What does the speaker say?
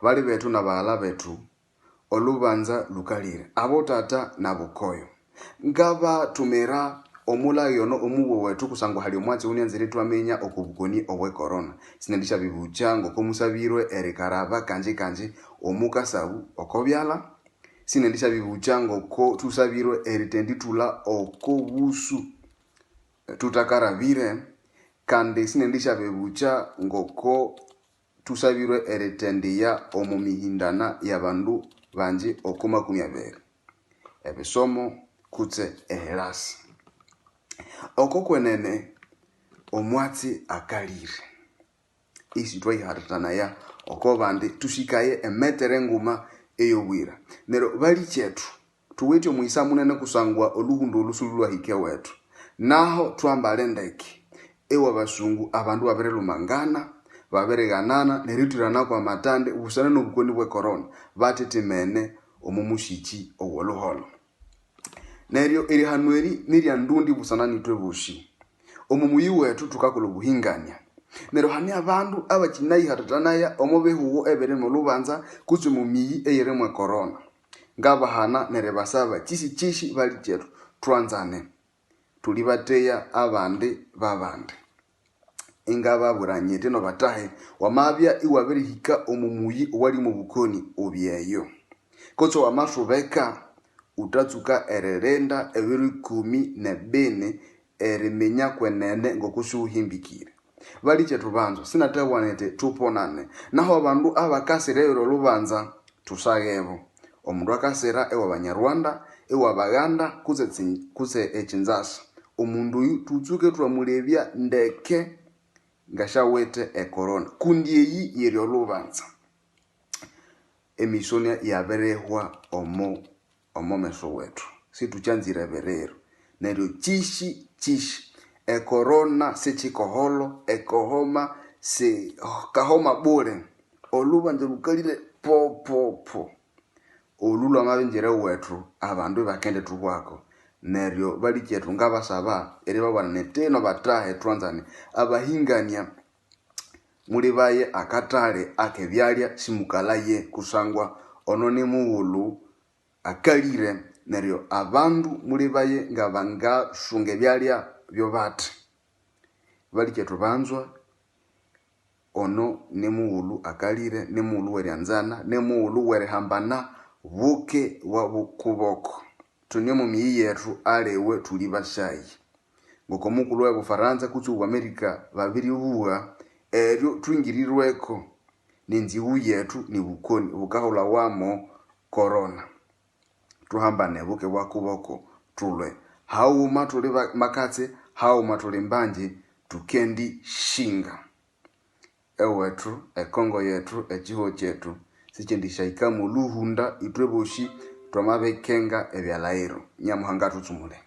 Bali bethu nabaghala bethu, olubanza lũkalĩre, abotata nabokoyo. Ngabathumira omulage ono omubuwa wethu kusangwa hali omwatsi owunyanzire ithwaminya oko bukoni obwe corona. Sinendishabibukya ngoko musabirwe erikaraba kanji-kanji omukasabu oko byalha, sinendishabibukya ngoko thusabirwe erithendithulha oko busu thuthakarabire, kandi sinendishabibukya ngoko thusabirwe erithendiya omo mihindana yabandu banji oko 20, ebisomo kutse ehilasi. Oko kwenene omwatsi akalire isithwayihathathanaya oko bandi thusikaye emetere nguma eyobwira. Neryo balikyethu thuwithe omuyisa munene kusangwa oluhundu olhu silhwahika ewethu. Naho thwambale ndeke ewa basungu abandu babirilhumangana, babirighanana nerithwiranako amatande busana nobukoni bwe corona bathithimene omo musikyi owolhuholho. Neryo erihano eri nirya ndundi busana nithwe bosi. Omo muyi wethu thukakolha obuhingania. Neryo hane abandu abakyinayihathathanaya omo bihugho ebiri olhubanza kutse omo miyi eyiri mwe corona. Ngabahana neribasaba kyisi-kyisi balikyethu thwanzane, thulibatheya abandi babandi. Ingababwira nyithi nobathahi wamabya iwabirihika omo muyi owali mo bukoni ubyeyo. Kutse wamathubeka wuthatsuka eririnda ebiro 14 eriminya kwenene ngoko siwuhimbikire. Balikyethu banzwa sinathabugha nyithi thuponane, naho abandu abakasira eyiri olhubanza thusaghebo. Omundu akasira ewa Banyarwanda, ewa Baganda kutse ekyinzasa. Omundu oyu thutsuke thwamulebya ndeke ngasyawithe e corona kundi eyi yiri olhubanza. Emisonia yabirihwa omo meso wethu sithukyanzire ebiriro. Neryo kyisi kyisi e corona sikyikoholho, ekohoma si kahoma bule. Olubanza lukalire po po po. Olu lwamabingira ewethu abandu ibakendithuhwako. Neryo balikyethu ngabasaba eribabwira nyithi nobathahe thwanzane. Abahingania mulibaye akathali akebyalya simukalaye kusangwa ono nimughulhu akalire neryo abandu mulibaye ngabangasunga ebyalya byobathi. Balikyethu banzwa ono nimughulhu akalire, nimughulhu weryanzana, nimughulhu werihambana buke bwa kuboko. Thune omo miyi yethu aliwe thuli bashayi. Ngoko mukulhu we Bufaransa kutse obu Amerika babiribugha eryo thwingirirweko nenziwu yethu nibukoni bukahulhawamo corona. Thuhambane buke bwa kuboko thulwe haghuma thuli makatsi, haghuma thuli mbanji thukendishinga. Ewethu, ekongo yethu, ekihugho kyethu sikyendishahikamu oluhunda ithwe bosi thwamabikenga ebyalhaghiro. Nyamuhanga athutsumule.